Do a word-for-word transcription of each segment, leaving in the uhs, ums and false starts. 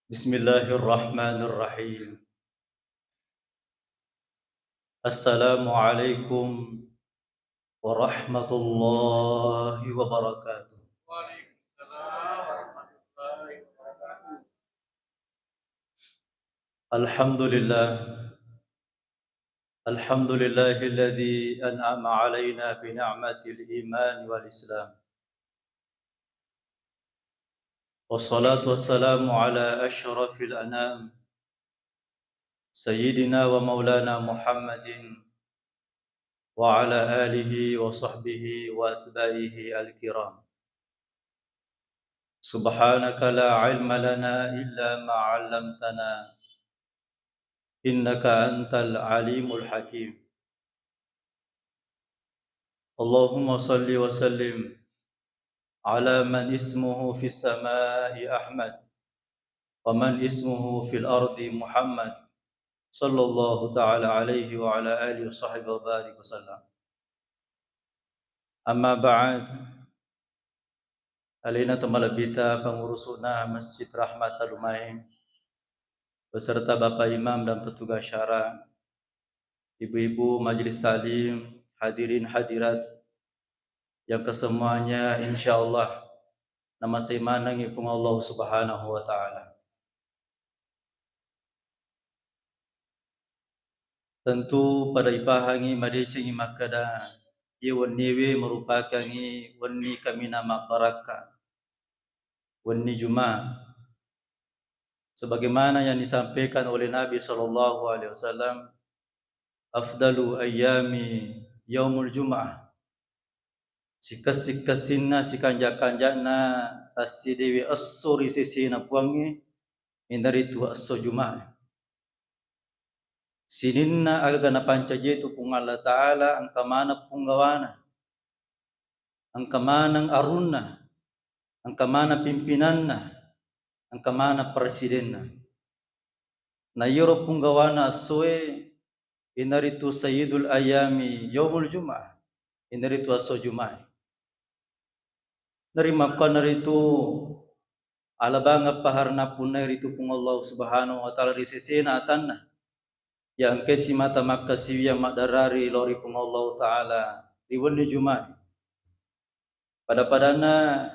Bismillahirrahmanirrahim. Assalamualaikum warahmatullahi wabarakatuh. Alhamdulillah. Alhamdulillahilladzi an'ama alaina bi ni'matil iman wal islam. Wassalatu wassalamu ala asyrafil anam, sayyidina wa maulana Muhammadin wa ala alihi wa sahbihi wa atba'ihi al-kiram. Subhanaka la ilma lana illa ma 'allamtana, innaka antal alimul hakim. Allahumma salli wa sallim ala man ismuhu fis sama'i Ahmad, wa man ismuhu fil ardi Muhammad, sallallahu ta'ala alaihi wa ala alihi wa sahbihi wa barik wa sallam. Amma ba'd, alena to malebbita pangurusu'na Masjid Rahmat Talumae, beserta Bapak Imam dan petugas syara, ibu-ibu majelis taklim, hadirin hadirat yang kesemuanya insyaallah namasei manengngi Puang Allah Subhanahu wa Ta'ala. Tentu pada ipahangi madecengngi makkeda, iye wenniwe merupakangngi wenni kaminang mabbarakka, wenni Jumat. Sebagaimana yang disampaikan oleh Nabi sallallahu alaihi wasallam, "Afdalu ayyami yaumul Jum'ah." Sikessi-kessinna, sikanja-kanja'na tassidewe esso ri sesena Puangnge, iyanaritu esso Jumat. Sininna aga-aga napancaji tu Puang Allah Ta'ala engka maneng punggawana, engka maneng arunna, engka maneng pimpinanna, engka maneng presidenna. Na iyaro punggawana essoe, iyanaritu sayyidul ayyami yaumul Jum'ah, iyanaritu esso Jumat. Narimakkuannaritu alabangeng paharna punnai ritu Puang Allah Subhanahu wa Ta'ala ri sesena atanna, iya engkae simata makkasiwiang maddarari lao ri Puang Allah Ta'ala ri wenni Jumat. Pada-padanna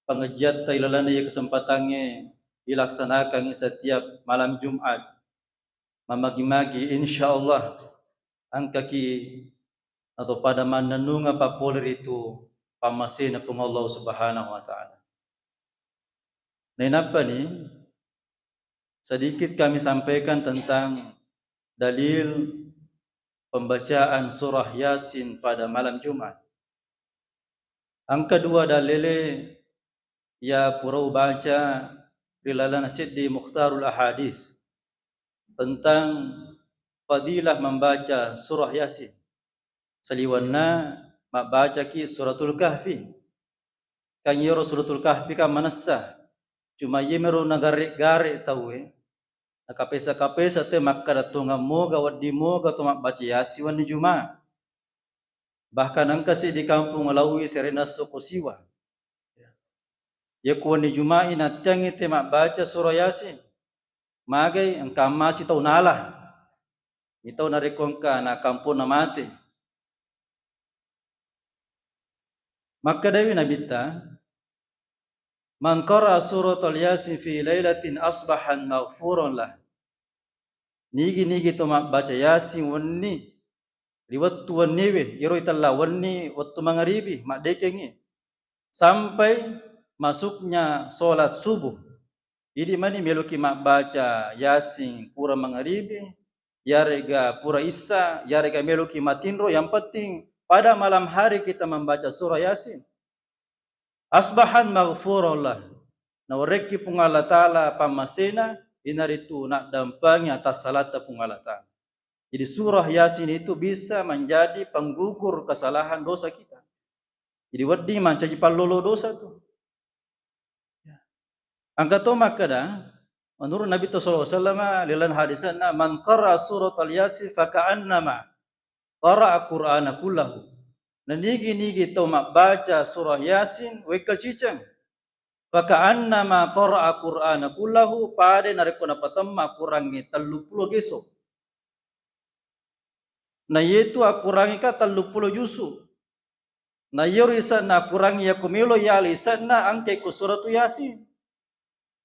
pangajjiatta ilalenna iye kesempatangnge ilaksanakangngi setiap malam Jumat, mammagi-magi, insyaallah engkaki atau pada mannennungeng papole ritu pammasena Puang Allah Subhanahu wa Ta'ala. Nainappani sedikit kami sampaikan tentang dalil pembacaan surah Yasin pada malam Jumat. Engka dua dalile iya pura ubaca ri lalenna seddi Mukhtarul Ahadits tentang fadilah membaca surah Yasin. Saliwenna mabbacaki Suratul Kahfi. Kan iyaro Suratul Kahfi kan manessa. Cuma iyemiro nagarre-garre tauwe, nakapesa-kapesa te makkeda tongeng moga wedding moga to mabbaca Yasin wenni Juma. Bahkan engka seddi kampong laowi serena esso ko siwa. Iya ko wenni Juma'i natteangngi te mabbaca surah Yasin. Magai engka masi tau nala. Mitau narekko engka na kamponna mate. Makkedawi Nabitta, "Man qara'a suratal Yasin fi lailatin asbahan maghfuran lah." Nigi-nigi to mabbaca Yasin wenni, ri wettu wenniwe, iyaro itella wenni wettu mangaribi, maddekengngi, sampai masuknya sholat subuh. Idi mani meloki mabbaca Yasin pura mangaribi, iyarega pura issa, iyarega meloki matinro, yang penting pada malam hari kita membaca surah Yasin. Asbahan maghfurallah. Nawerekki Puang Allah Ta'ala pammasena, inaritu naddampangi atas salatta Puang Allah Ta'ala. Jadi surah Yasin itu bisa menjadi penggugur kesalahan dosa kita. Jadi wedding mancaji pallolo dosa tu. Ya. Engka to makkeda, menurut Nabi sallallahu alaihi wasallam, lalenna hadisanna, "Man qara'a suratal Yasin faka'annama qara'a Qur'ana kullahu." Nanigi-nigi to mabbaca surah Yasin, wekka ciceng. Faka'annama qara'a Qur'ana kullahu, pada narekko napatemma Akorangnge telluppulo geso. Na iyetu Akorangnge ka telluppulo jusu. Na iyaro ise'na Akorangnge, yako melo yala ise'na, engkai ko suratu Yasin.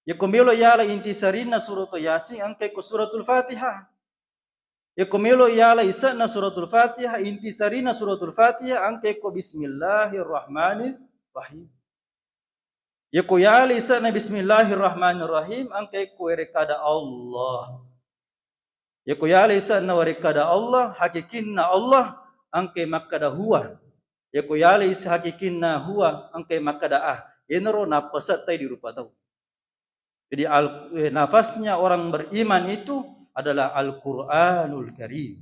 Yako melo yala intisarinna suratu Yasin, engkai ko suratul Fatihah. Yako melo yala ise'na suratul Fatihah, intisarinna suratul Fatihah, engkai ko bismillahirrahmanirrahim. Yako yala ise'na bismillahirrahmanirrahim, engkai ko werekkada Allah. Yako yala ise'na werekkada Allah, hakikinna Allah, engkai makkada huwa. Yako yala ise hakikinna huwa, engkai makkada ah. Iyanaro nappasettai di rupa tau. Jadi al-, eh, nafasnya orang beriman itu adalah Al-Qur'anul Karim.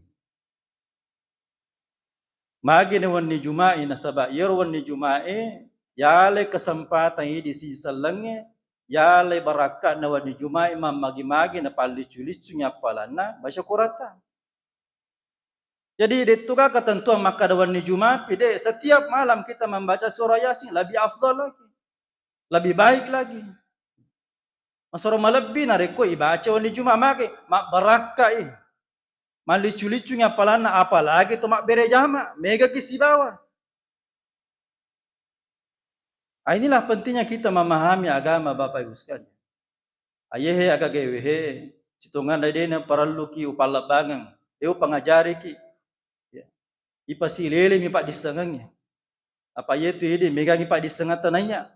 Magi na wenni Juma'i, nasaba iyaro wenni Juma'i yalai kesempatan idi siji sellengnge, yalai barakka'na wenni Juma'i, mammagi-magi napalliccu-liccungi appalanna baca Qur'atta. Jadi, de'tu ga ketentuan makkada wenni Juma'i, de'. Setiap malam kita membaca surah Yasin, lebih afdal lagi. Lebih baik lagi. Masero malebbi narekko ibaca wenni Juma'i, mage, mabbarakkai. Malliccu-liccungi appalanna, apalagi to mabbere jama, megaki sibawa. Ah, inilah pentingnya kita memahami agama, Bapak Ibu sekalian. Ayehe, agaga ewehe, sitonganna de' naparelluki upallabbangeng, de' upangajariki. Ya. Ipasilelemi paddissengengnge. Apa iyetu idi megangi paddissengetta naiya.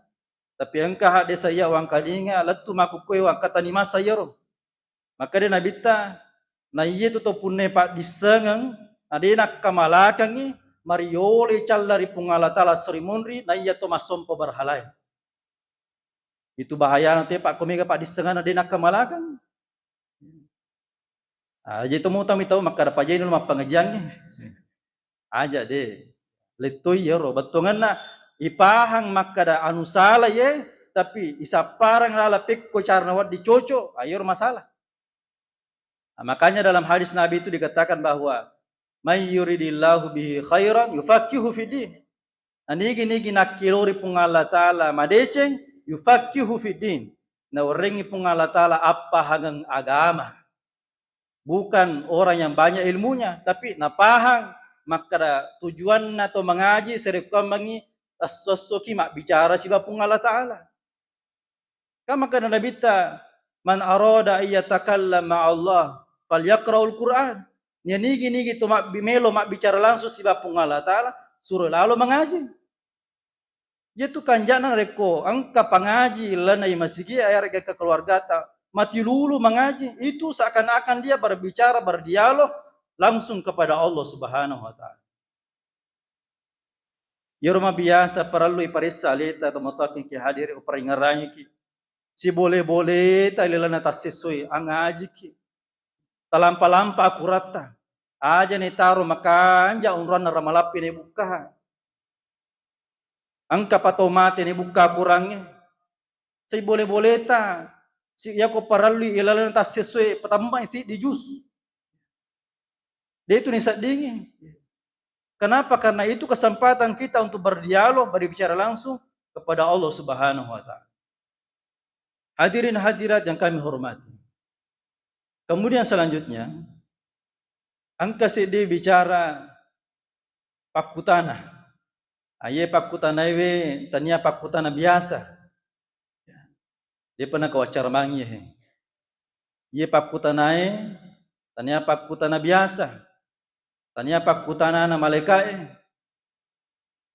Tapi engka hadde saiya wangkalinga lettu makkukkoe wangkatani masa iyaro. Makkeda Nabitta, na iyetu to punne paddissengeng, na de' nakkamalakengngi, marioloi calla ri Puang Allah Taala esso ri munri, na iya to massompa berhalae. Itu bahayana te, Pak, ko mega paddissenganna de' nakkamalakeng. Ah, jadi to mutami tau makkada pajaini lo mappangajiangnge. Aja de'. Lettoi iyaro. Bettuangenna ipahang makkada anu sala ye, tapi isappareng lala pekko carana wedding cocok, ah, iyaro masalah. Nah, makanya dalam hadis Nabi itu dikatakan bahwa, "May yuridillahu bihi khairan yufaqihu fid din." Nah, nigi-nigi nakkilori Puang Allah Taala madeceng, yufaqihu fid din. Nawerengngi Puang Allah Taala appahangeng agama. Bukan orang yang banyak ilmunya, tapi napahang makkada tujuanna to mangaji, sarekkuammengngi esso-essoki mabbicara siba Puang Allah Taala. Kan makkeda Nabitta, "Man arada ayyatakallama ma'allah, falyaqra'ul Qur'an." Nia nigi-nigi tu mabbi-, melo mabbicara langsung siba Puang Allah Taala, suro lalo mangaji. Iyatu kanjana rekko engka pangaji lana i masigi, ayarega keluargata, mati lulu mangaji, itu seakan-akan dia berbicara, berdialog langsung kepada Allah Subhanahu wa Ta'ala. Iyaro mabiasa parellu iparessa aleta tomatoakkeng ki hadiri, uparingerangiki. Sibole-boleta ilalenna tassessoi, angajiki. Talampa-lampa akuratta. Aja ni taro makanja onroanna ramalappi ni bukkaha. Engka pa tau mate ni bukka akurangnge. Sibole-boleta, si, iyako parellui ilalenna tassessoi, patemmai siddi jus. De' tu niseddingi. Kenapa? Karena itu kesempatan kita untuk berdialog, berbicara langsung kepada Allah Subhanahu wa Ta'ala. Hadirin hadirat yang kami hormati. Kemudian selanjutnya, engka seddi bicara pakkutana. Aye pakkutanaewe tania pakkutana biasa. De'pa nakawaccara mangi he. Iye pakkutanae tania pakkutana biasa. Tania pakkutanana malaeka'e.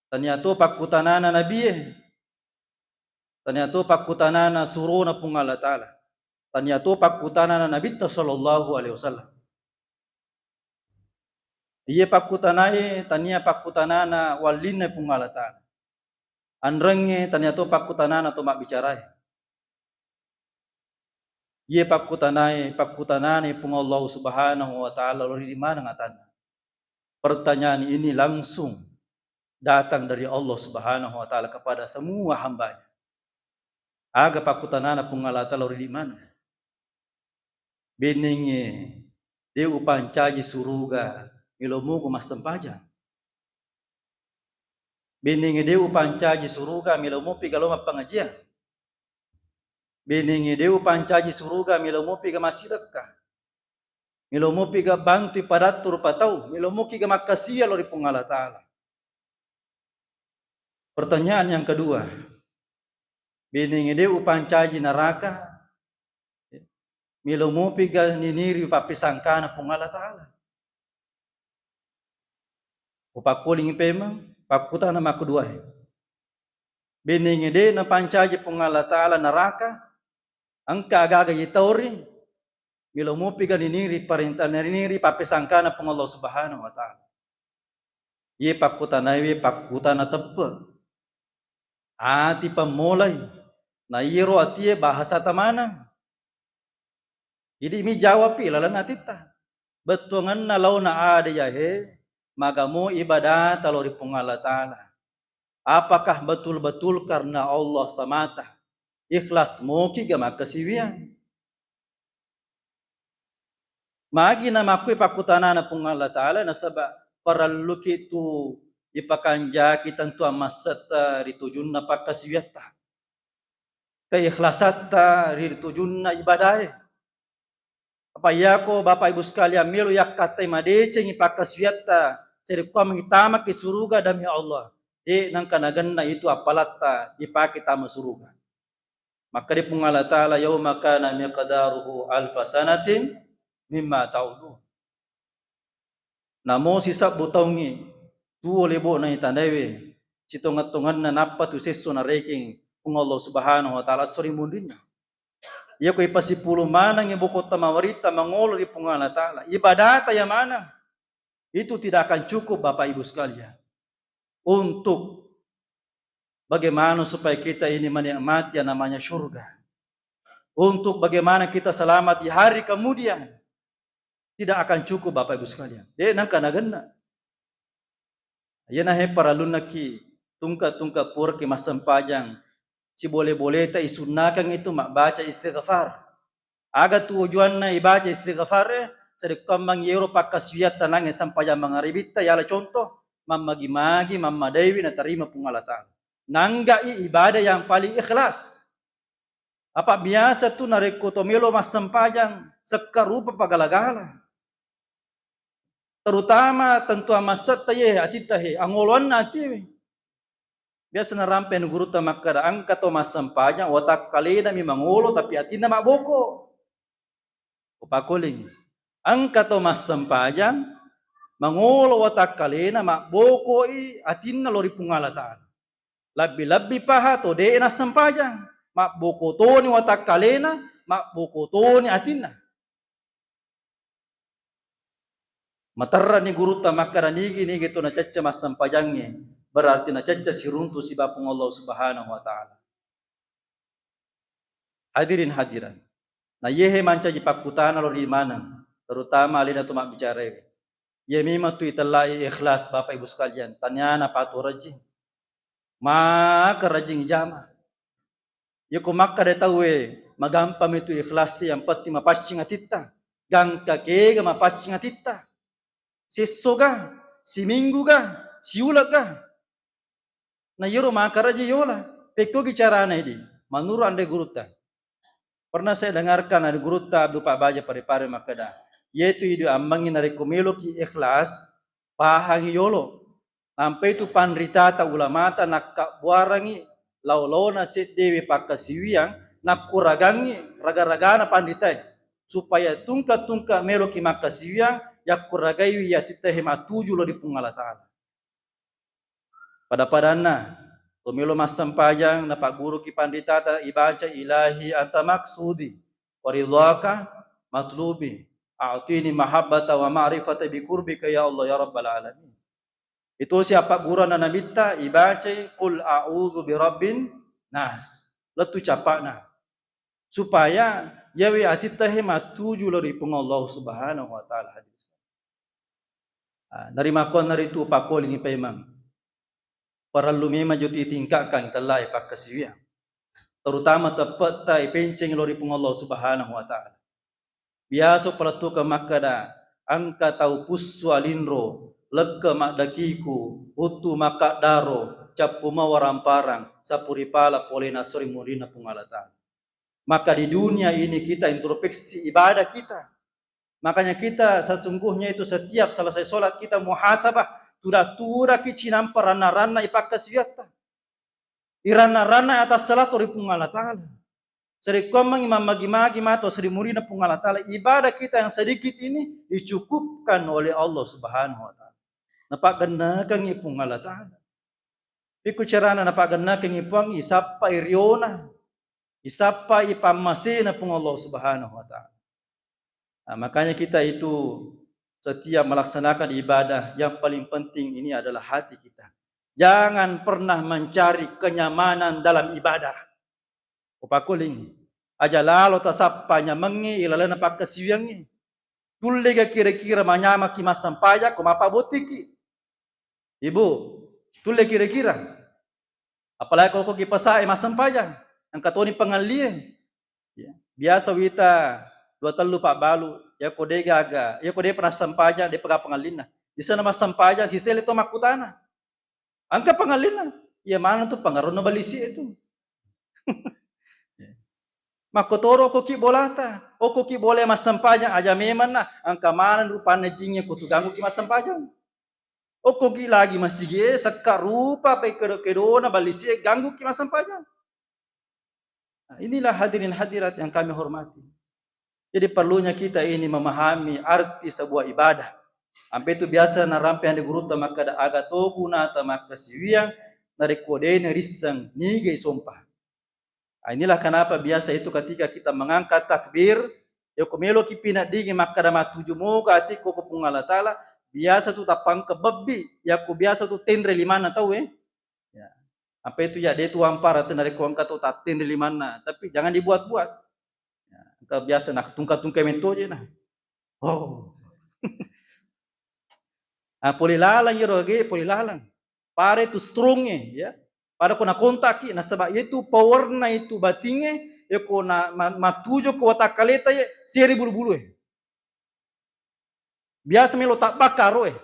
Tania to pakkutanana nabie. Tania to pakkutanana surona Puang Allah Ta'ala. Tania to pakkutanana Nabitta sallallahu alaihi wasallam. Iye pakkutanae tania pakkutanana wallinna Puang Allah Ta'ala. Anrengnge tania to pakkutanana to mabbicarae. Iye pakkutanae, pakkutanana Puang Allah Subhanahu wa Ta'ala lao ri maneng atanna. Pertanyaan ini langsung datang dari Allah Subhanahu wa Ta'ala kepada semua hambanya. Aga pakkutanana Puang Allah Ta'ala lao ri maneng? Bennengnge de' upancaji suruga melo muko massempajang. Bennengnge de' upancaji suruga melo mupi galo mappangajiang. Benengnge de' upancaji suruga, melo mopi ga massidekka. Melo mopi ga bantu ipadattu rupa tau, melo moki ga makkasiwiang lao ri Puang Allah Ta'ala. Pertanyaan yang kedua, benengnge de' upancaji naraka, melo mopi ga niniri pappisangkana Puang Allah Ta'ala. Upakkulingi pemeng, pakkutana makkuduae. Benengnge de' napancaji Puang Allah Ta'ala naraka, engka aga-aga itauri, melo mopi ga niniri parenta, niniri pappisangkana Puang Allah Subhanahu wa Ta'ala. Iye pakkutanaiwe pakkutana teppe'. Ati pammolai, na iyero atie bahasa tamanang. Idi' mi jawapi lalenna atitta. Bettuangenna laona ada iyahe, magamo ibadata lao ri Puang Allah Ta'ala. Apakah betul-betul karena Allah semata? Ikhlas moki ga makkasiwiang? Magi namakkui pakkutanana Puang Allah Ta'ala, nasaba parelluki tu ipakanjaki tentuang massetta ri tujunna pakkasiwiatta, keikhlasatta ri tujunna ibadae. Apa iyako Bapak Ibu sekalian melo yakkattai madecengi pakkasiwiatta, serekkuammengi tamaki suruga demi Allah, de' nengka nagenna itu appalatta dipake tama suruga. Makkeda Puang Allah Ta'ala, "Yauma kana miqdaruhu alfa sanatin mimma ta'udun." Namo sisebbu taungngi tuo lebo'na itanaiwe, sitongeng-tongenna nappa tu sesso narekeng Puang Allah Subhanahu wa Ta'ala esso ri munrinna. Iyako ipasipulung manengngi bokotta mawaritta mangolo ri Puang Allah Ta'ala, ibadata iya maneng, itu tidak akan cukup, Bapak Ibu sekalian, untuk bagaimana supaya kita ini menikmati yang namanya surga, untuk bagaimana kita selamat di hari kemudian. Tidak akan cukup, Bapak Ibu sekalian. De' nengka nagenna. Iyana he parellunnaki tungke-tungke puraki massempajang, sibole-boleta isunnakeng itu mabbaca istighfar. Aga tujuanna ibaca istighfar e? Serekkuammeng iyero pakkasiwiatta nangnge sempajang mangaribitta, yala contoh, mammagi-magi, mammadaiwi natarima Puang Allah Ta'ala. Nanggai ibadah yang paling ikhlas. Apa biasa tu narekko to melo massempajang, sekka rupa pagala-gala. Terutama tentuang massetta ye, atitta he, angoloanna atiwe. Biasa narampe anu gurutta makkeda, engka to massempajang, watakkalena mi mangolo, tapi atinna mabboko. Upakolingi. Engka to massempajang, mangolo watakkalena, mabbokoi atinna lao ri Puang Allah Ta'ala. Lebbi-lebbi paha to de' nassempajang, mabboko toni watakkalena, mabboko toni atinna. Materrani gurutta makkeda, nigi-nigi to nacacca massempajangnge, berarti nacacca siruntu siba Puang Allah Subhanahu wa Ta'ala. Hadirin hadirat. Na iyehe mancaji pakkutana lao ri maneng, terutama alena to mabbicarae. Iye memang tu itellai ikhlas, Bapak Ibu sekalian, taniana patu rajing. Maka rajing ijama. Iyako makkeda tauwe, magampang mi tu ikhlas, yang penting mapaccing atitta. Gangka kega mapaccing atitta. Siesso ga, siminggu ga, siuleng ga. Na iyaro makaraja yola, pekkogi carana idi? Manuru anre gurutta. Pernah saya dengarkan ada gurutta Abdul Pak Baja Parepare makkeda, iyatu idi ammengngi narekko meloki ikhlas, pahangi yolo. Nampai tu panritata ulamata nakkabbuarangi lao-laona seddewe pakkasiwiang, nakkuragangngi raga-ragana panritae, supaya tungka-tungka meloki makkasiwiang, yakkuragaiwi yatittahe mattuju lao ri Puang Allah Ta'ala. Pada-padanna, to melo massempajang, napagguruki panritata ibaca, "Ilahi anta maksudi, wa ridhaka matlubi, a'tini mahabbata wa ma'rifata bi qurbika ya Allah ya Rabbal Alamin." Itu siapa gurana Nabitta, ibacai, "Qul a'udzu birabbin nas." Lettu capana. Supaya yawi atittahe mattuju lao ri Puang Allah Subhanahu wa Ta'ala. Hadis. Ah, narimakkuannaritu upakkolingi paimeng. Parellu memang jo itingkatkan tellae pakkasiwiang. Terutama teppe'ta ipenceng lao ri Puang Allah Subhanahu wa Ta'ala. Biasa palettukeng makkeda, engka tau pussu alinro, lekke maddakiku, uttu makkaddaro, cappu mawaramparang, sapuri pala polena esso ri munrinna Puang Allah Ta'ala. Maka di dunia ini kita introspeksi ibadah kita. Makanya kita sesungguhnya itu setiap selesai sholat kita muhasabah, tuda-tudaki cinampa ranna-ranna ipakkasiwiatta. Iranna-ranna atas salatu ri Puang Allah Ta'ala. Sarekkuammengngi mammagi-magi mato seri murina Puang Allah Ta'ala, ibadah kita yang sedikit ini dicukupkan oleh Allah Subhanahu wa Ta'ala. Napaggennakengngi Puang Allah Ta'ala. Pikku carana napaggennakengngi Puang, isappai riona, isappai pammasena Puang Allah Subhanahu wa Ta'ala. Nah, makanya kita itu setiap melaksanakan ibadah, yang paling penting ini adalah hati kita. Jangan pernah mencari kenyamanan dalam ibadah. Upakkulingngi. Aja lalo tasappa nyamengnge ilalenna pakkasiwiangnge. Tullega kira-kira manyamaki massempajang ko mappabottiki. Ibu, tulle kira-kira. Apalagi ko okkoki pasae massempajang, engka toni pangallie. Ya, biasa wita dua tellu pabbalu, yako de gaga, yako de pernah sempajang, de pega pangallinna. Di sana massempajang, sisele to makkutana. Engka pangallinna, iya maneng tu pangaronna balisi itu. Makkotoro okkoki bolata, okkoki bola massempajang aja memanna, engka maneng rupanna jingnge ko tu gangguki massempajang. Okkoki lagi masigie, sekka rupa pekkedo-kedona balisi e gangguki massempajang. Nah, inilah hadirin hadirat yang kami hormati. Jadi perlunya kita ini memahami arti sebuah ibadah. Ampe itu biasa narampe ande gurutta makkada aga to gunata makkasiwiang narekko de narisseng nigai sompa. Ah, inilah kenapa biasa itu ketika kita mengangkat takbir, yako meloki pinaddingi makkada matuju moga atikko ko Puang Allah Ta'ala, biasa tu tapangke bebbi, yako biasa tu tenre limanna tau e. Ya. Apa itu ya, de tu wampara tu narekko engka to tattenre limanna, tapi jangan dibuat-buat. Ya, engka biasa nak tungka-tungka metto je nah. Oh. Ah, pole lalang iro ge, pole lalang. Pada itu strong e, ya. Pada ko nakontaki, nasaba itu powerna itu batinge, ya ko na ma-, matuju ko watakkaleta ye, seri bulu-bulu e. Biasa melo tabbakka ro e.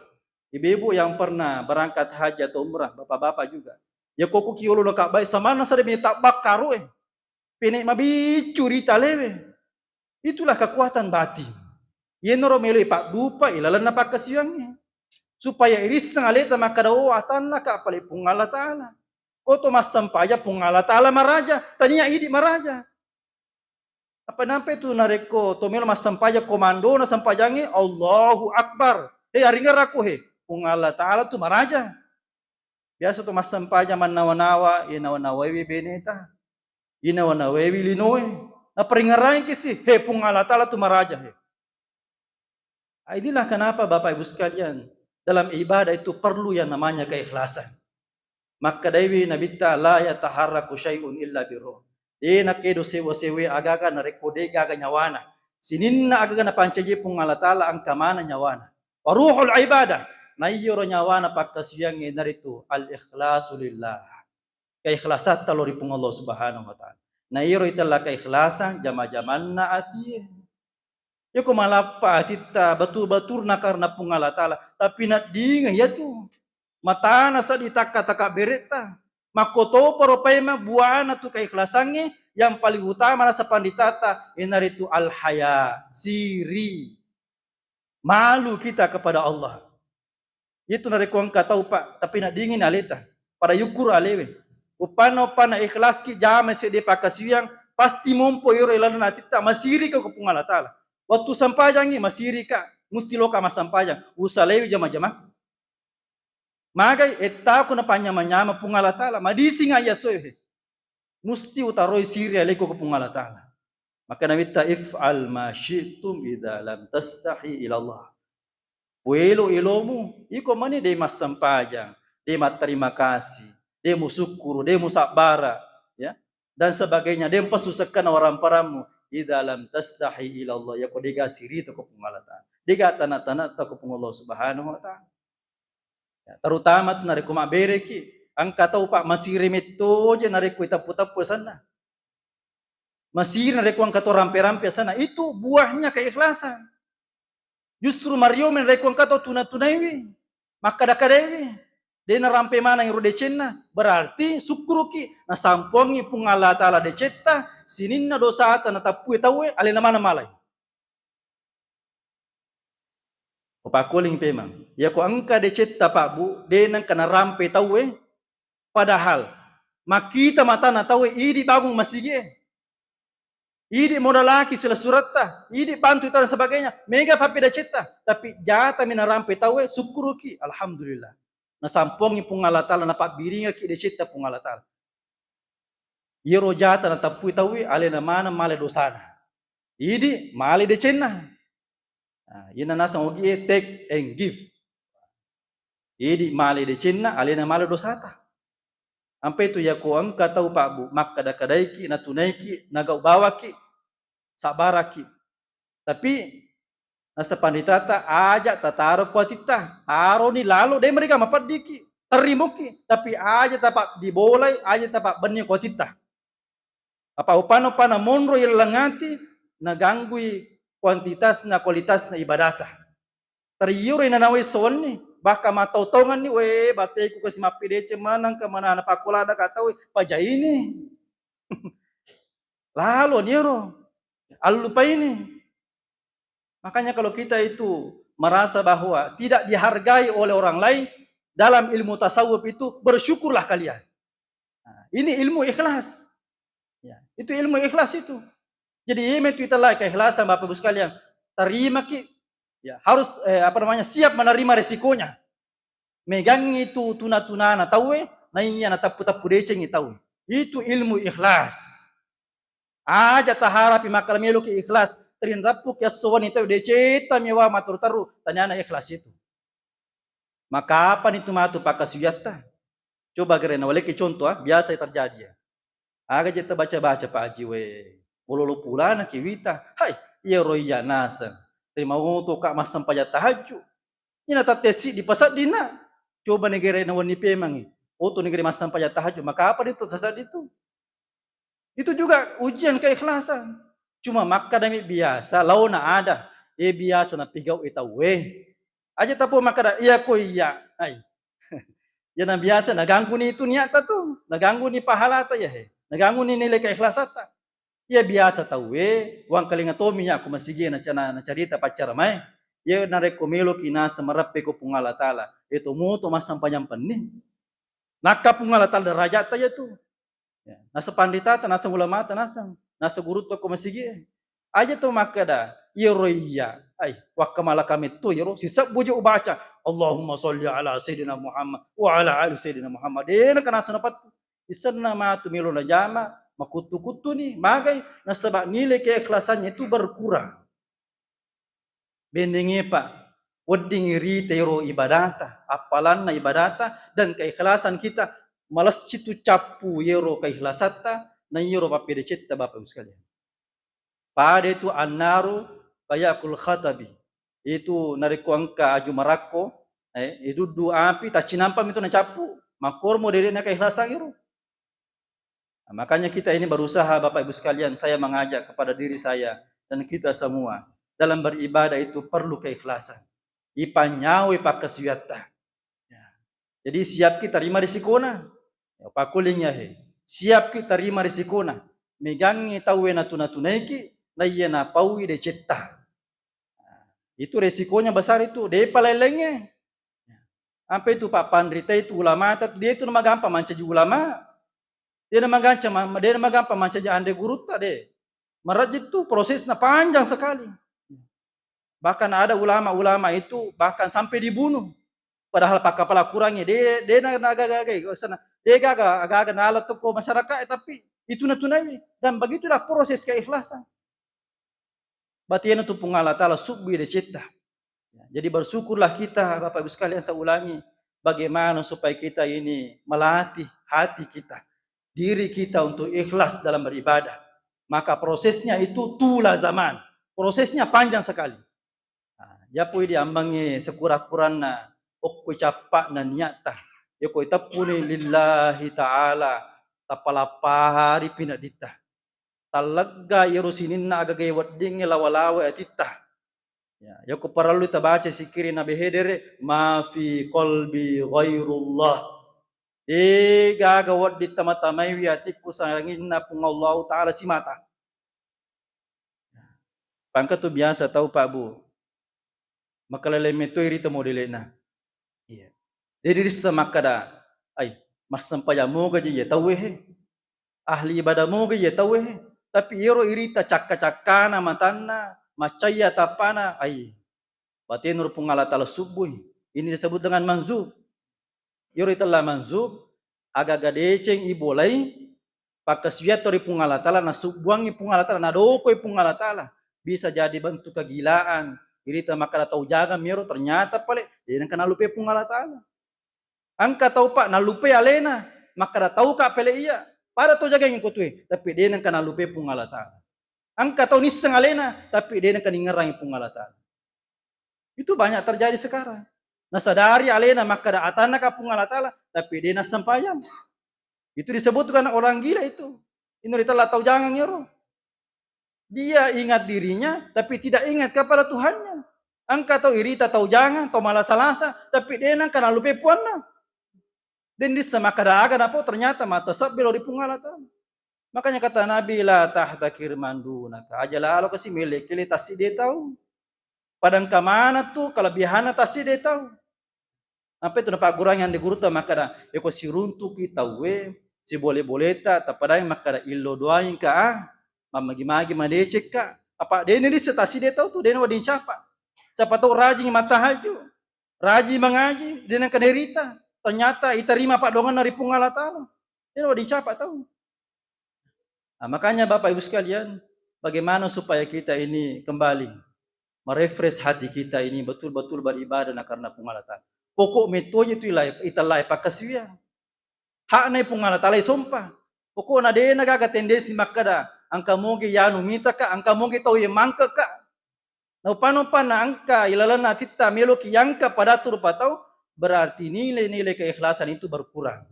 Ibu-ibu yang pernah berangkat haji atau umrah, bapak-bapak juga. Ya koko ki olo lo kabbai, samanna sada mi tabbakka ro e. Pene mabiccu rita lewe. Itulah kekuatan batin. Yenaro melo ipabbupa ilalenna pakkasiwiangnge. Supaya irisseng aleta makkada, "Oh, atanna ka pale Puang Allah Ta'ala." Ko to massempajang Puang Allah Ta'ala maraja, tania idi maraja. Apa nampe tu narekko to melo massempajang komandona sempajangnge, "Allahu Akbar." He, aringerako he, Puang Allah Ta'ala tu maraja. Biasa to massempajang mannawa-nawa, inawa-nawaiwi beneta. Inawa-nawaiwi linoe. Naparingerangki si, he Puang Allah Ta'ala tu maraja he. Ah, inilah kenapa Bapak Ibu sekalian, dalam ibadah itu perlu yang namanya keikhlasan. Makkedaiwi Nabitta, "La yataharraku syai'un illa birruh." De nakedo sewa-sewa agaga narekko de gaga nyawana. Sininna agaga napancaji Puang Allah Ta'ala engka maneng nyawana. Wa ruhul ibadah, na iyaro nyawana pakkasiwiangnge naritu al-ikhlasu lillah. Keikhlasatta lao ri Puang Allah Subhanahu wa Ta'ala. Na iyaro itella keikhlasan jama-jamanna atie. Yako malappa atitta batur-baturna karena Puang Allah Ta'ala, tapi naddinga iyatu. Matana seddi takka-takka beretta. Makkotoparo paimeng buana tu keikhlasangnge, yang paling utama nasa panditata, iyanaritu al-haya, siri. Malu kita kepada Allah. Itu narekko engka tau, Pak, tapi naddingini aleta. Pada yukkuru alewe. Uppanna, uppanna ikhlaski jamai seddi pakkasiwiang, pasti mompo ero ilalenna atitta, masirika ko Puang Allah Ta'ala. Waktu sempajangngi, masirika, musti loka massampajang. Usalaiwi jama-jama. Magai ettaku napanynyama-nyama Puang Allah Ta'ala, madising ayya soe he. Musti utaroi siri aleko ko Puang Allah Ta'ala. Maka Nabitta, "If'al ma syi'tum idza lam tastahi ilallah." Puelo elomu, iko mani de massempajang, de matterima kasih, de musukkuru, de musabbara, ya, dan sebagainya, de mpassusekkanna waramparammu, idza lam tastahi ilallah, yako dega sirita ko Puang Allah Ta'ala, dega tana-tanata ko Puang Allah Subhanahu wa Ta'ala. Ya, terutama tu narekko mabbereki, engka tau, Pak, masiri metto je narekko iteppu-teppu asenna. Masiri narekko engka to rampe-rampe asenna, itu buahnya keikhlasan. Justru mariomi narekko engka to tuna-tunaiwi, makkada-kadaiwi. de' narampe maneng ro decenna, berarti sukkuruki, nasampuangngi Puang Allah Ta'ala decetta, sininna dosata natappui tauwe, alena maneng malai. Upakkuling pemang. Yako engka decetta, Pak Bu, de' nengka narampe tauwe, padahal makkita matana tauwe, idi bangung masigie. Idi modalaki silessuretta, idi bantu tau dan sebagainya, mega pappedecenna, tapi jatami narampe tauwe, sukkuruki, alhamdulillah. Nasampuangngi Puang Allah Ta'ala, napabbiringaki decetta Puang Allah Ta'ala. Iyaro jata natappui tauwe, alena maneng male dosana. Idi male decenna. Nah, iyana naseng ogie take and give. Idi male decenna, alena male dosata. Ampe tu yako engka tau, Pak Bu, makkada-kadaiki, natunaiki, nagau bawaki, sabbaraki. Tapi naseng panritata, aja tataro ko atitta, taroni lalo, de' meriga mapeddiki, tarimoki, tapi aja tapabbibolai, aja tapabbenni ko atitta. Apa upana-upana monro yelleng ati, naganggui kuantitasna, kualitasna ibadata. Tariyuro inanawai sowenni, bahkan mattau-taungenni, we, bateku kasi mappedeceng maneng, ke mana napakkolada ka tau, pajaini. Lalo niro, allupaini. Makanya kalau kita itu merasa bahwa tidak dihargai oleh orang lain, dalam ilmu tasawuf itu bersyukurlah kalian. Nah, ini ilmu ikhlas. Ya, itu ilmu ikhlas itu. Jadi, iya metu ita lai keikhlasan, Bapak Ibu sekalian. Tarimaki, ya, harus, eh, apa namanya, siap menerima resikonya. Megangngi tu tuna-tunana tauwe, naiya natappu-tappu decengngi tauwe. Itu ilmu ikhlas. Aja taharapi makkala meloki ikhlas, tarinrappuki esso wenni tauwe, decetta mewa matteru-teru, taniana ikhlas itu. Makapani tu matu pakkasuwiatta? Coba gere nawaleki contoh, ah, biasa terjadi, ya. Aga je tabaca-baca, Pak Haji, we, bololo pulana ki wita. Hai, iyaro iya naseng. Terima oto ka massempajang tahajud. Ina tattesi di pasaddina. Coba negere nawenni pemangi. Oto negere massempajang tahajud. Makapani tu sasaddi tu? Itu juga ujian keikhlasan. Cuma makkadami biasa, laona ada. Eh, biasa napigau e tauwe. Aja tapo makkada, iya ko iya. Hai. Yana biasa nagangguni itu niatta tu. Nagangguni pahalata ya he. Nagangguni nilai keikhlasatta. Iya biasa tauwe, wangkalinga tomi ya ko masigi na cana, na carita paccara mae. Iya narekko meloki naseng mareppe ko Puang Allah Ta'ala. Itu muto massempajang penni. Nakka Puang Allah Ta'ala derajatta ya tu. Ya, naseng panritata, naseng ulamata, naseng, naseng gurutta ko masigie. Aja to makkeda, iyaro iya, ai, wakkamala kametto iyaro, sisebbu je ubaca, Allahumma sholli ala Sayyidina Muhammad, wa ala ali Sayyidina Muhammad. Dena kana sana pattu. Isenna matu melo najama, makuttu-kuttuni, magai, nasaba nilai keikhlasannya itu berkurang. Bendengngepa, wedding irita ero ibadata, appalanna ibadata, dan keikhlasan kita, malessi tu cappu ero keikhlasatta, na iyaro pappedecenna, Bapak Ibu sekalian. Pada itu annaru kayakul khatabi. Itu narekko engka aju marakko, eh, iduddu api, taccinampa mi tu nacappu, makkormo dede'na keikhlasan ero. Nah, makanya kita ini berusaha, Bapak Ibu sekalian, saya mengajak kepada diri saya dan kita semua, dalam beribadah itu perlu keikhlasan. Ipanyawai pakkasiwiatta. Ya. Jadi siap kita terima risikona. Ya, pakuling ya he. Siap kita terima risikona. Megangngi tauwe natu-natunaiki, naiya napaui decetta. Nah, itu resikonya besar itu. Depa lain-laingnge. Ampe tu pappanrita itu ulamata, de tu namagampang mancaji ulama. De namagampang, de namagampang mancaji anre gurutta, de. Marajin tu prosesnya panjang sekali. Bahkan ada ulama-ulama itu bahkan sampai dibunuh. Padahal pakkapala kurangi, de, de na, na gaga, gaga, sana, de gaga, gaga nala tu ko masyarakat, eh, tapi itu natunawi. Dan begitulah proses keikhlasan. Batena tu Puang Allah Ta'ala subbui decetta. Ya, jadi bersyukurlah kita, Bapak Ibu sekalian, saya ulangi, bagaimana supaya kita ini melatih hati kita, diri kita untuk ikhlas dalam beribadah. Maka prosesnya itu tula zaman. Prosesnya panjang sekali. Nah, yapo idi ambangnge sekura-kuranna okko cappa'na niatta. Yako iteppuni lillahi ta'ala, tapalappari pinadditta. Tallegga iyaro sininna agaga weddingnge lawa-lawa atitta. Ya, yako parellu tabaca sikkiri Nabi Hedere, "Ma fi qalbi ghairullah." Degaga wedding tama-tamaiwi atikku sanginna Puang Allahu Ta'ala simata. Pangka tu biasa tau, Pak, Bu. Makalele metoi rita modele'na. Iya. Jadi rissa makkada, "Ai, massempajang moga je iye tauwe he. Ahli ibadah moga iye tauwe he." Tapi iyaro irita cakka-cakkana matanna, maccaya tappana, ai, batenu ri Puang Allah Ta'ala subbui. Ini disebut dengan manzub. Iyaro itella manzub, agaga deceng ibolai, pakkasiwiang to ri Puang Allah Ta'ala, nasubbuangngi Puang Allah Ta'ala, nadokoi Puang Allah Ta'ala. Bisa jadi bentuk kegilaan. Irita makkada tau jangami iyaro, ternyata pale de nengka nallupai Puang Allah Ta'ala. Engka tau, Pak, nallupai alena, makkada tauka pale iya. Pada tau jagangi ko tue, tapi de nengka nallupai Puang Allah Ta'ala. Engka tau nisseng alena, tapi de nengka ningerangi Puang Allah Ta'ala. Itu banyak terjadi sekarang. Nasadari alena makkada atannaka Puang Allah Ta'ala, tapi de nassempajang. Itu disebut kan orang gila itu. Ino ritella tau jangang ero. Dia ingat dirinya, tapi tidak ingat kepada Tuhannya. Engka tau irita tau jangang, tau malasa-lasa, tapi de nengka nallupai puanna. De nisseng makkada aga napau, ternyata mata sebbe lao ri Puang Allah Ta'ala. Makanya kata Nabi, "La tahtakir man dunaka." Aja lalo kasi mele-kele tassidde tau. Padang kamana tu kelebihanna tassidde tau. Apa itu napaggurangi ande gurutta makkada, "Eko siruntuki tauwe, sibole-boleta, tapadai makkada illo doaingka, ah, mammagi-magi madecekka." Apa dene disse tassidde tau tu, dene wedding capa. Siapa tau rajing matahaju, rajing mangaji, dene kena rita. Ternyata iterima paddoangenna ri Puang Allah Ta'ala. Dene wedding capa tau. Nah, makanya Bapak Ibu sekalian, bagaimana supaya kita ini kembali merefresh hati kita ini betul-betul beribadah na karena Puang Allah Ta'ala. Pokok mettoje tu ilai, itellai pakkasiwiang. Hakna Puang Allah Ta'ala isompa. Pokokna dena gaga tendensi makkada, engka mogi yanu mitaka, engka mogi tau ye mangkeka. Naupa-upanna engka ilalenna atitta meloki yangka padatu rupa tau, berarti nilai-nilai keikhlasan itu berkurang.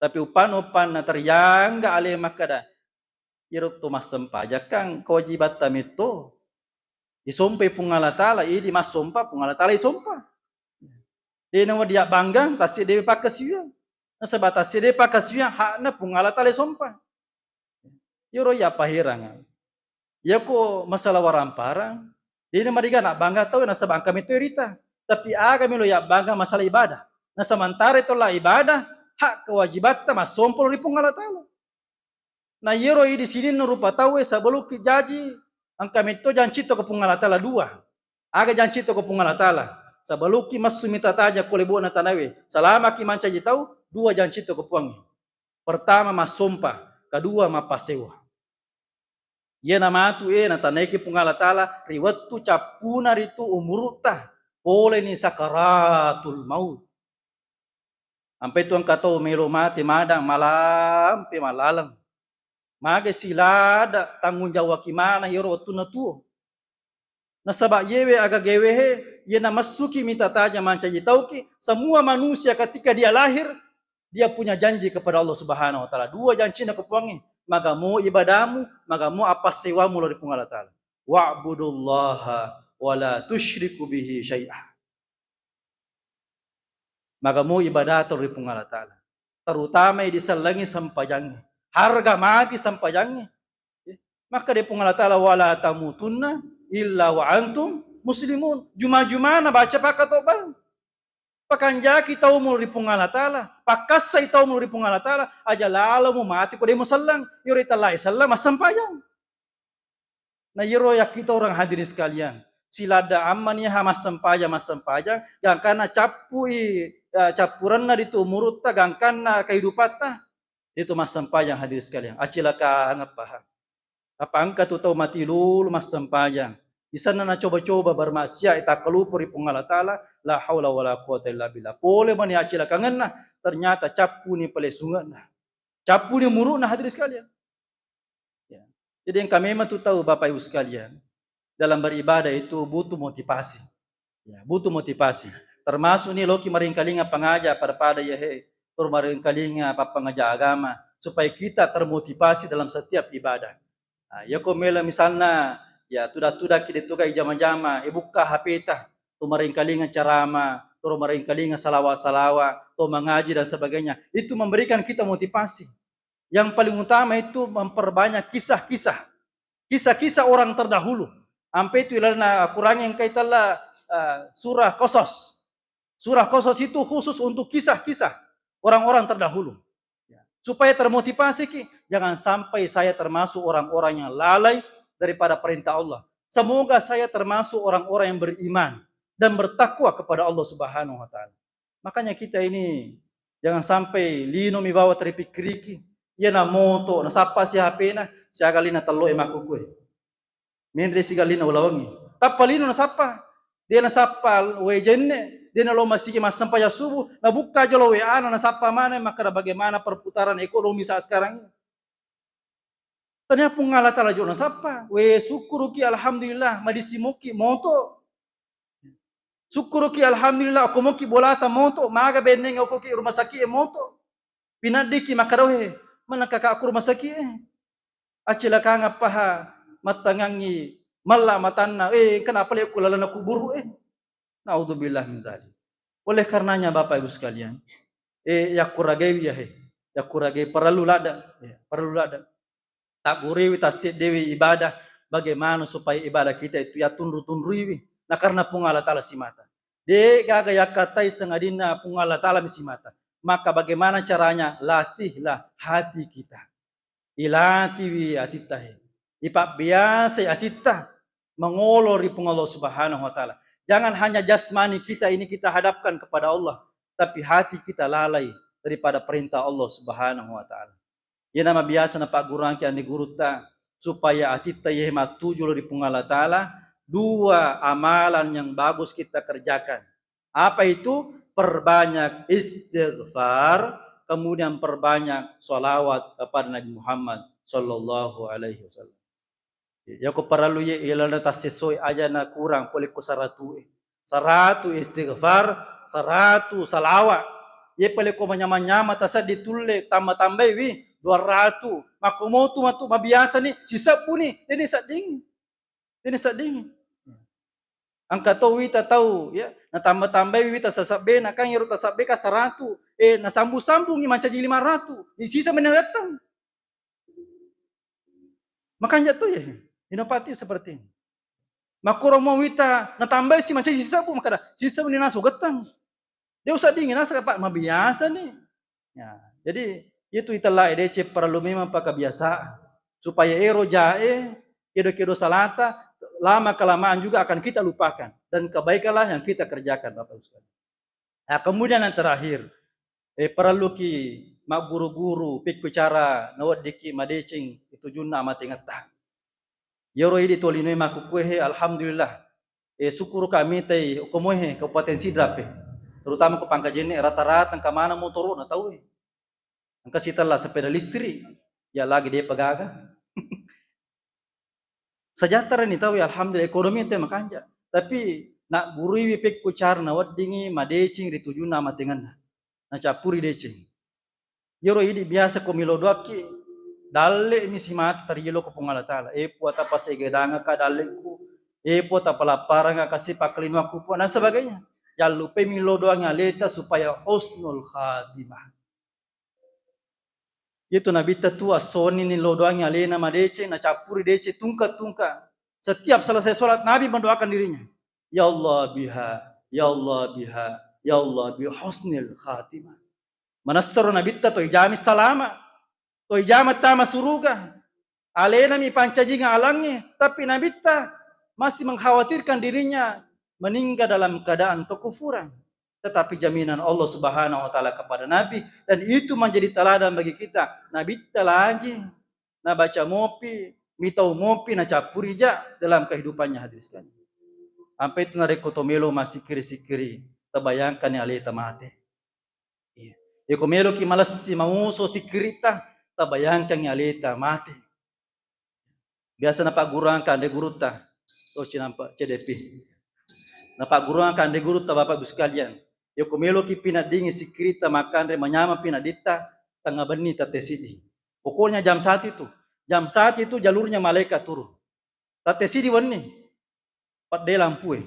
Tapi upa-upanna terjangga ale makkada, iyaro to massempajakang kewajibatta metto. Isompai Puang Allah Ta'ala, idi massompa Puang Allah Ta'ala isompa. Dena wedding banggang, tassidde pakkasiwiang. Nasaba tassidde pakkasiwiang hakna Puang Allah Ta'ala isompa. Iyaro iya paheranga. Iyako masalah waramparang, dena mariga nabbangga tau nasaba engka metto rita. Tapi aga melo yabbangga masalah ibadah. Nah, sementara itolla ibadah, hak kewajibatta massompa lao ri Puang Allah Ta'ala. Na iyaro idi sininna rupa tauwe sebelumki jaji, engka metto jancitto ko Puang Allah Ta'ala dua. Aga jancitto ko Puang Allah Ta'ala? Sebelumki massu mita taja ko lebo'na tanawe, salamaki mancaji tau, dua jancitto ko Puangnge. Pertama massompa, kedua mappasewa. Iyana matu e natanaiki Puang Allah Ta'ala ri wettu cappuna ritu umurutta, poleni sakaratul maut. Ampai tu engka tau melo mate madang malampe malaleng. Magai silada tanggung jawabki maneng iyaro wettunna tuo. Nasaba iyewe agaga ewe he, iyena massuki mita taja mancaji tauki, semua manusia ketika dia lahir, dia punya janji kepada Allah Subhanahu wa Ta'ala. Dua jancina ko Puangnge, magamo ibadamu, magamo appassewamu lao ri Puang Allah Ta'ala. "Wa'budullaha wa la tusyriku bihi syai'a." Magamo ibadata ri Puang Allah Ta'ala. Terutamai disellengi sempajangnge. Harga mati sempajangnge. Makkeda Puang Allah Ta'ala, "Wala tamutunna illa wa antum muslimun." Juma-jumana baca pakkatobang. Pakanjaki taumu ri Puang Allah Ta'ala, pakkassai taumu ri Puang Allah Ta'ala, aja lalomu mati ko de muselleng. Iyaro itellai selleng massempajang. Na iyaro yakkito orang hadirin sekalian, siladda ammani ha massempajang, massempajang, gangkanna cappui, eh, cappurenna ritu umurutta, gangkanna kehidupatta, itu massempajang hadirin sekalian. Acilakangeppa ha. Apa engka tu tau mati lulu massempajang. Isenna nacoba-coba bermaksiat, takkalupa ri Puang Allah Ta'ala, la haula wala quwata illa billah. Pole mani acilakangenna, ternyata cappuni palesungenna. Cappuni umuru'na hadirin sekalian. Ya. Jadi engka memang tu tau Bapak Ibu sekalian, dalam beribadah itu butuh motivasi. Ya, butuh motivasi. Termasuk ni loki maringkalinga pangaja pada-pada ya he, tur maringkalinga pappangaja agama supaya kita termotivasi dalam setiap ibadah. Nah, ya ko mela misalna Ya, tuda-tudaki de toga ijama-jama, ibukka H P-ta, to maringkalinga carama, to maringkalinga salawa-salawa, to mangaji dan sebagainya. Itu memberikan kita motivasi. Yang paling utama itu memperbanyak kisah-kisah. Kisah-kisah orang terdahulu. Ampe itu ilalenna Quran yang kaitalla, eh, surah Qasas. Surah Qasas itu khusus untuk kisah-kisah orang-orang terdahulu. Ya. Supaya termotivasi ki, jangan sampai saya termasuk orang-orang yang lalai daripada perintah Allah. Semoga saya termasuk orang-orang yang beriman dan bertakwa kepada Allah Subhanahu wa Ta'ala. Makanya kita ini jangan sampai lino mi bawa teripikiriki. Iya na moto, nasappa si H P-na, siaga lina tello e makkukue. Menre sigalina ulawengngi. Tappa lino nasappa. Dia nasappa wae jenne, dia nalo masigi massempajang subuh, nabukka jolo W A-na, nasappa maneng makkeda bagaimana perputaran ekonomi saat sekarang ini. Tania Puang Allah Ta'ala jo nasappa. We, sukkuruki, alhamdulillah, madissi mokki moto. Sukkuruki, alhamdulillah, okko mokki bolata moto, maga benneng okkoki rumah sakit e moto. Pinaddiki makkeda, "He, mana kakakku rumah sakit e? Acilakang appaha mattangangi malla matanna, eh, engka napale ku lalana kuburu e." Naudzubillah min dzalik. Oleh karenanya, Bapak Ibu sekalian, eh, yakkuragaiwi ya, he. Yakkuragaiwi parellu ladde, ya, parellu ladde. Tagguriwi, tasseddewi ibadah, bagaimana supaya ibadah kita itu ya tunru-tunruiwi. Nah, karena Puang Allah Ta'ala simata. De gaga yakkatai sangadinna Puang Allah Ta'ala mi simata. Maka bagaimana caranya? Latihlah hati kita. Ilatiwi atitta he. Ipabbiasai atitta mangolo ri Puang Allah Subhanahu wa Ta'ala. Jangan hanya jasmani kita ini kita hadapkan kepada Allah, tapi hati kita lalai daripada perintah Allah Subhanahu wa Ta'ala. Iyana mabiasa napaggurangki anre gurutta, supaya atitta iye mattuju lao ri Puang Allah Ta'ala, dua amalan yang bagus kita kerjakan. Apa itu? Perbanyak istighfar, kemudian perbanyak salawat kepada Nabi Muhammad sallallahu alaihi wasallam. Yako parellu ye, ilalana tassessoi aja na kurang pole ko saratu e. Saratu istighfar, saratu salawat. Ye pole ko manyama-nyama taseddi tulle tamba-tambai wi dua ratu. Makko motu matu mabiasa ni sisebbu ni, deni sedding. Deni sedding. Engka to wita tau, ya, natamba-tambai wita sasabbe, nakang ero tasabbe ka saratu, eh, nasambung-sambungi mancaji lima ratu. Sisa menengettang. Makanja to ya, inapati seperti ini. Makkoro mo wita natambai si mancaji sisebbu, makkada, sisebbu ni naso gettang. De useddingi nasaba mabiasa ni. Ya, jadi itu itella edece parellu memang pakabiasaan. Supaya ero jae, kedo-kedo salata, lama kelamaan juga akan kita lupakan. Dan kebaikanlah yang kita kerjakan, Bapak Ibu sekalian. Nah, kemudian yang terakhir, eh, parelluki magguru-guru, pekko cara naweddiki madeceng tujunna amatengetta. Iyaro idi to linoe makkukue he, alhamdulillah. Eh, sukkuruka mitai okko moe he, Kabupaten Sidrap e. Terutama ko Pangkajene, rata-rata engka maneng motoro'na tau e. Engka sitella sepeda listrik, ya lagi depa gaga. Sejahtera ni tau, alhamdulillah, ekonomi ente makanja. Tapi nagguruiwi pekko cara naweddingi madeceng ri tujunna amatengenna. Nacappuri deceng. Iyaro idi biasa ko milo doakki, dalle mi simata tariyelo ko Puang Allah Ta'ala. Eh, Puang, tapasegedangaka dallekku. Eh, Puang, tapalapparangaka si pakkalinoakku, Puang, dan sebagainya. Jallupai milo doangi aleta supaya husnul khatimah. Itu Nabitta tu assoni ni lo doangi alena madeceng, nacappuri deceng tungka-tungka. Setiap selesai sholat, Nabi mendoakan dirinya, "Ya Allah biha, ya Allah biha, ya Allah bi husnil khatimah." Manessaro Nabitta to ijami salama, to ijama tama suruga. Alena mi pancajinga alangnge, tapi Nabitta masih mengkhawatirkan dirinya meninggal dalam keadaan kekufuran. Tetapi jaminan Allah Subhanahu wa Ta'ala kepada Nabi, dan itu menjadi teladan bagi kita. Nabitta lagi nabaca mopi, mitau mopi, nacappuri ja dalam kehidupannya, hadirin sekalian. Ampe itu narekko to melo massikkiri-sikkiri, tabayangkani aleta mate. Iya. Iko meloki malessi mauso sikkiritta, tabayangkangi aleta mate. Biasa napagguruang kanre gurutta, to cinampa C D P. Napagguruang kanre gurutta, Bapak Ibu sekalian. Iko meloki pinaddingi sikkiritta, makkanre manyameng pinadditta, tengnga benni tette siddi. Pokoknya jam satu itu. Jam satu itu jalurnya malaikat turun. Tattesidi wenni, pedde lampue.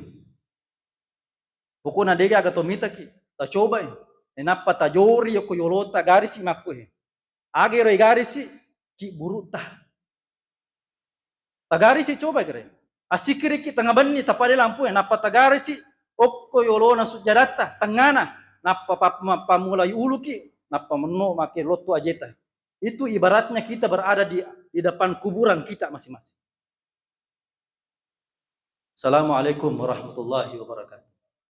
Pokona degaga to mitaki, tacobai. Nainappa tajori yokko yolota garisi makkue. Aga ero igarisi? Cibburu'ta. Tagarisi coba kira. Assikkiriki tengnga benni tapadde lampue, nappa tagarisi okko yolona sujjadatta, tengngana, nappa pa-, ma-, pammulai uluki, nappa menno make lottu ajeta. Itu ibaratnya kita berada di, di depan kuburan kita masing-masing. Assalamualaikum warahmatullahi wabarakatuh.